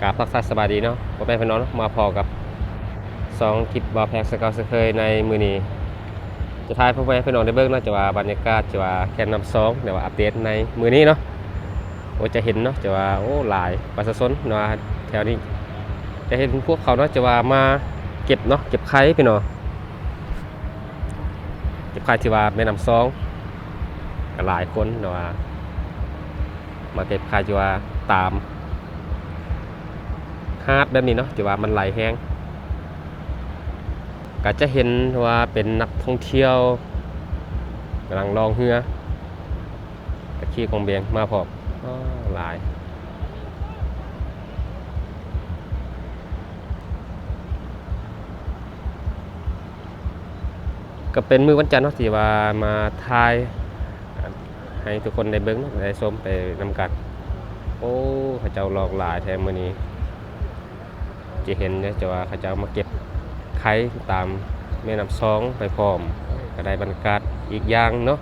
ກາບທັກທາຍສະບາຍດີເນາະ ພໍ່ແມ່ພີ່ນ້ອງເນາະ ມາພໍ້ກັບຊ່ອງຄລິບບ່າວແພງ ເຊັ່ນເກົ່າເຊັ່ນເຄີຍ. ໃນມື້ນີ້ຈະຖ່າຍໃຫ້ພໍ່ແມ່ພີ່ນ້ອງໄດ້ເບິ່ງເນາະ ຈະວ່າບັນຍາກາດ ຈະວ່າແຄມນ້ຳຊອງ ແຕ່ວ່າອັບເດດໃນມື້ນີ້ເນາະ. ໂອ້ ຈະເຫັນເນາະ ຈະວ່າ ໂອ້ ຫຼາຍປະຊາຊົນເນາະ ແຖວນີ້ ຈະເຫັນພວກເຂົາເນາະ ຈະວ່າມາເກັບເນາະ ເກັບໄຄພີ່ນ້ອງ ເກັບໄຄທີ່ວ່າແມ່ນ້ຳຊອງ ກໍຫຼາຍຄົນເນາະ ວ່າມາເກັບໄຄທີ່ວ່າຕາມຫາດແບບນີ້ເນາະ ທີ່ວ່າມັນໄຫຼແຮງ ກໍຈະເຫັນວ່າເປັນນັກທ່ອງທ່ຽວກຳລັງລ່ອງເຮືອ ຕະຄີກອງແບງມາພ້ອມ ອ້າ ຫຼາຍ. ກໍເປັນມື້ວັນຈັນເນາະ ທີ່ວ່າມາຖ່າຍໃຫ້ທຸກຄົນໄດ້ເບິ່ງເນາະ ໄດ້ຊົມໄປນຳກັນ. ໂອ້ ເຂົາເຈົ້າລອກຫຼາຍແທ້ມື້ນີ້. ຈະເຫັນເດ້ ຈະວ່າເຂົາເຈົ້າມາເກັບໄຄຕາມແມ່ນ້ຳຊອງໄປພ້ອມ ກໍໄດ້ບັນຍາກາດອີກຢ່າງເນາ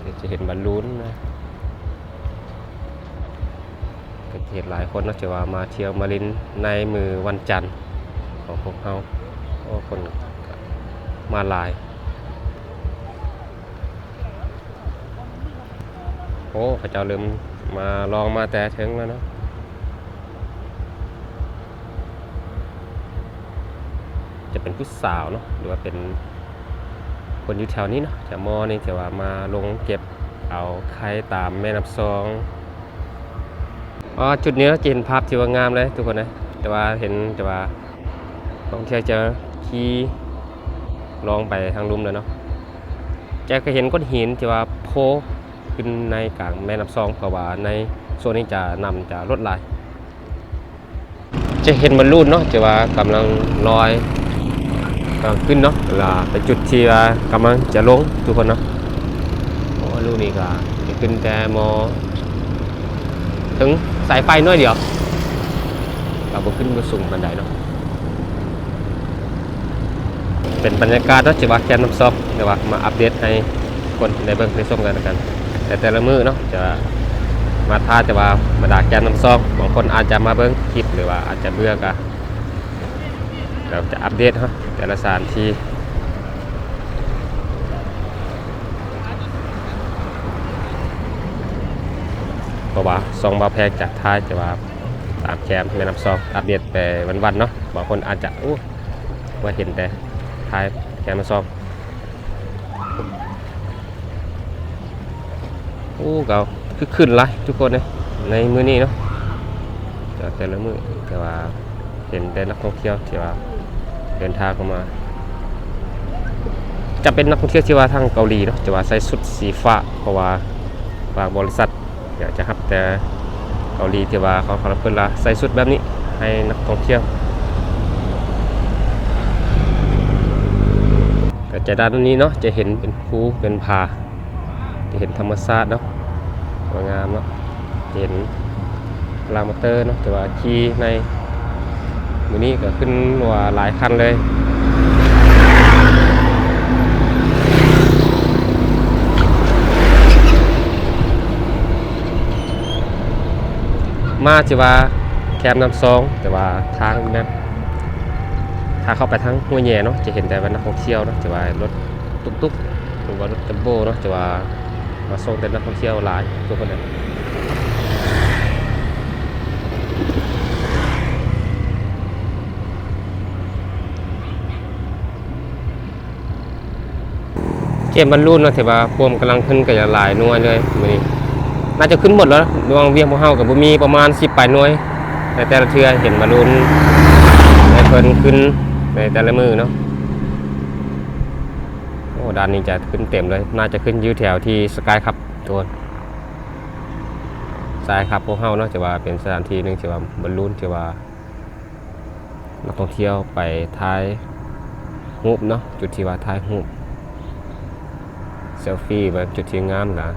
ະ. ຈະເຫັນບາລູນນະ ກໍຈະເຫັນຫຼາຍຄົນເນາະ ຈະວ່າມາທ່ຽວມາຫຼິ້ນໃນມື້ວັນຈັນຂອງພວກເຮົາ. ໂອ້ ຄົນກໍມາຫຼາຍ. ໂອ້ ເຂົາເຈົ້າເລີ່ມມາ ລ່ອງມາແຕ່ເທິງແລ້ວເນາະ. ຈະເປັນຜູ້ສາວເນາະ ຫຼືວ່າເປັນຄົນຢູ່ແຖວນີ້ເນາະ ຈະມໍ່ນີ້ ທີ່ວ່າມາລົງເກັບເອົາໄຄຕາມແມ່ນ້ຳຊອງ. ອໍ ຈຸດນີ້ເນາະ ຈະເຫັນພາບທີ່ວ່າງາມເລີຍທຸກຄົນເອີຍ ແຕ່ວ່າເຫັນ ແຕ່ວ່ານັກທ່ອງທ່ຽວຈະຂີ່ລ່ອງໄປທາງລຸ່ມແລ້ວເນາະ. ຈະເຫັນກ້ອນຫີນທີ່ວ່າໂພຂຶ້ນໃນກາງແມ່ນ້ຳຊອງ ເພາະວ່າໃນໂຊນນີ້ຈະນ້ຳຈະລົດຫຼາຍ. ຈະເຫັນບາລູນເນາະ ທີ່ວ່າກຳລັງລອຍ ກຳລັງຂຶ້ນເນາະ ລະເປັນຈຸດທີ່ວ່າກຳລັງຈະລົງທຸກຄົນເນາະ. ໂອ້ ລູກນີ້ກໍຈະຂຶ້ນແຕ່ມໍ່ເຖິງສາຍໄຟໜ້ອຍດຽວ ກໍບໍ່ຂຶ້ນບໍ່ສູງປານໃດເນາະ. ເປັນບັນຍາກາດເນາະ ທີ່ວ່າແຄມນ້ຳຊອງ ແຕ່ວ່າມາອັບເດດໃຫ້ຄົນໄດ້ເບິ່ງໄດ້ຊົມກັນແລ້ວກັນ ແຕ່ແຕ່ລະມື້ເນາະ ຈະມາຖ່າຍ ແຕ່ວ່າບັນດາແຄມນ້ຳຊອງ ບາງຄົນອາດຈະມາເບິ່ງຄລິບ ຫຼືວ່າອາດຈະເບື່ອ ກະ ແລ້ວຈະອັບເດດເນາະ ແຕ່ລະສະຖານທີ່ ເພາະວ່າຊ່ອງບ່າວແພງຈະຖ່າຍ ແຕ່ວ່າຕາມແຄມແມ່ນ້ຳຊອງ ອັບເດດໄປວັນໆເນາະ. ບາງຄົນອາດຈະ ໂອ້ ວ່າເຫັນແຕ່ຖ່າຍແຄມນ້ຳຊອງ. ໂອ້ ກໍຄຶກຄື້ນຫຼາຍທຸກຄົນເອີຍ ໃນມື້ນີ້ເນາະ ຈາກແຕ່ລະມື້ ແຕ່ວ່າເຫັນແຕ່ນັກທ່ອງທ່ຽວທີ່ວ່າເດີນທາງເຂົ້າມາ ຈະເປັນນັກທ່ອງທ່ຽວທີ່ວ່າທາງເກົາຫຼີເນາະ ຈະວ່າໃສ່ຊຸດສີຟ້າ ເພາະວ່າບາງບໍລິສັດ ຢາກຈະຮັບແຕ່ເກົາຫຼີ ທີ່ວ່າເຂົາ ເຂົາເພິ່ນລະໃສ່ຊຸດແບບນີ້ໃຫ້ນັກທ່ອງທ່ຽວ. ກໍຈະດ້ານນີ້ເນາະ ຈະເຫັນເປັນພູເປັນຜາ ຈະເຫັນທຳມະຊາດເນາະ ສວຍງາມເນາະ ຈະເຫັນລາງມອເຕີເນາະ ແຕ່ວ່າຂີ່ໃນ ມື້ນີ້ກໍຂຶ້ນວ່າຫຼາຍຄັນເລີຍ ມາຊິວ່າແຄມນ້ຳຊອງ ແຕ່ວ່າທາງແບບ ຖ້າເຂົ້າໄປທາງຫ້ວຍແຍເນາະ ຈະເຫັນແຕ່ວ່ານັກທ່ອງທ່ຽວເນາະ ຈະວ່າລົດຕຸກໆ ຫຼືວ່າລົດຈັມໂບ້ເນາະ ຈະວ່າມາສົ່ງແຕ່ນັກທ່ອງທ່ຽວຫຼາຍທຸກຄົນເອີຍ. ເກມບາລູນເນາະ ທີ່ວ່າພວມກຳລັງຂຶ້ນກໍຫຼາຍໜ່ວຍເລີຍມື້ນີ້ ໜ້າຈະຂຶ້ນໝົດແລ້ວ ລະຫວ່າງວຽກພວກເຮົາກໍບໍ່ມີ ປະມານສິບປາຍໜ່ວຍ ໃນແຕ່ລະເທື່ອເຫັນບາລູນໃຫ້ເພິ່ນຂຶ້ນໃນແຕ່ລະມື້ເນາະ. ໂອ້ ດ້ານນີ້ຈະຂຶ້ນເຕັມເລີຍ ໜ້າຈະຂຶ້ນຢູ່ແຖວທີ່ສະກາຍຄັບ ໂຕນສະກາຍຄັບພວກເຮົາເນາະ ຈະວ່າເປັນສະຖານທີ່ໜຶ່ງທີ່ວ່າບາລູນທີ່ວ່າ ນັກທ່ອງທ່ຽວໄປຖ່າຍຮູບເນາະ ຈຸດທີ່ວ່າຖ່າຍຮູບເຊວຟີ ແບບຈຸດທີ່ງາມນະ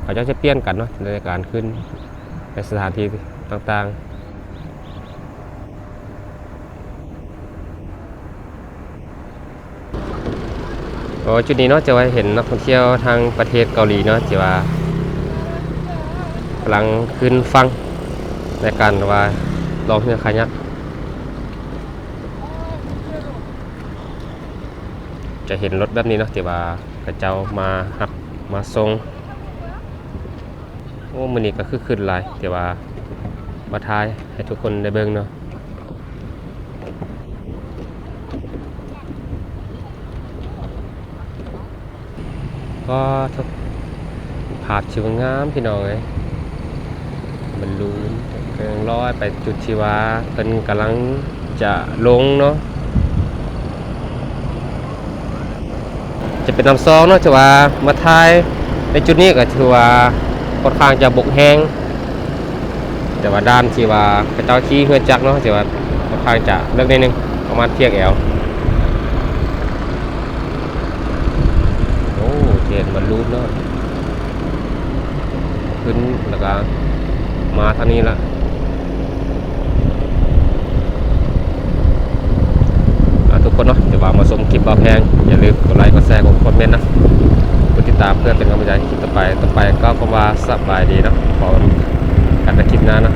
ເຂົາເຈົ້າຈະປ່ຽນກັນເນາະ ໃນການຂຶ້ນໃນສະຖານທີ່ຕ່າງໆ. ໂອ້ ຈຸດນີ້ເນາະ ຈະວ່າເຫັນນັກທ່ອງທ່ຽວທາງປະເທດເກົາຫຼີເນາະ ທີ່ວ່າກຳລັງຂຶ້ນຝັ່ງ ໃນການວ່າ ລ່ອງເຮືອຄາຍັກ ຈະເຫັນລົດແບບນີ້ເນາະ ທີ່ວ່າເຂົາເຈົ້າມາຮັບມາສົ່ງ. ໂອ້ ມື້ນີ້ກໍຄຶກຄື້ນຫຼາຍ ທີ່ວ່າມາຖ່າຍໃຫ້ທຸກຄົນໄດ້ເບິ່ງເນາະ. ກໍ ພາບທີ່ວ່າງາມພີ່ນ້ອງເອີຍ ບອນລູນກຳລັງລອຍໄປຈຸດທີ່ວ່າເພິ່ນກຳລັງຈະລົງເນາະ. ຈະເປັນນ້ຳຊອງເນາະ ຖືວ່າມາຖ່າຍໃນຈຸດນີ້ກໍຖືວ່າຂ້ອນຂ້າງຈະບົກແຮງ ແຕ່ວ່າດ້ານທີ່ວ່າເຂົາເຈົ້າຂີ່ເຮືອຈັກເນາະ ຖືວ່າຂ້ອນຂ້າງຈະເລິກໜ້ອຍໜຶ່ງ ປະມານພຽງແອວ. ໂອ້ ຈະເຫັນບອນລູນເນາະ ຂຶ້ນແລ້ວກໍມາທາງນີ້ລະ. ອ່າ ທຸກຄົນເນາະ ທີ່ວ່າມາຊົມຄລິບບ່າວແພງ ຢ່າລືມກົດໄລ ກົດແຊ ກົດຄອມເມັນນະ ກົດຕິດຕາມເພື່ອເປັນກຳລັງໃຈຄລິບຕໍ່ໄປ. ຕໍ່ໄປກໍຄຳວ່າສະບາຍດີເນາະ ພໍ້ກັນໃນຄລິບໜ້າເນາະ.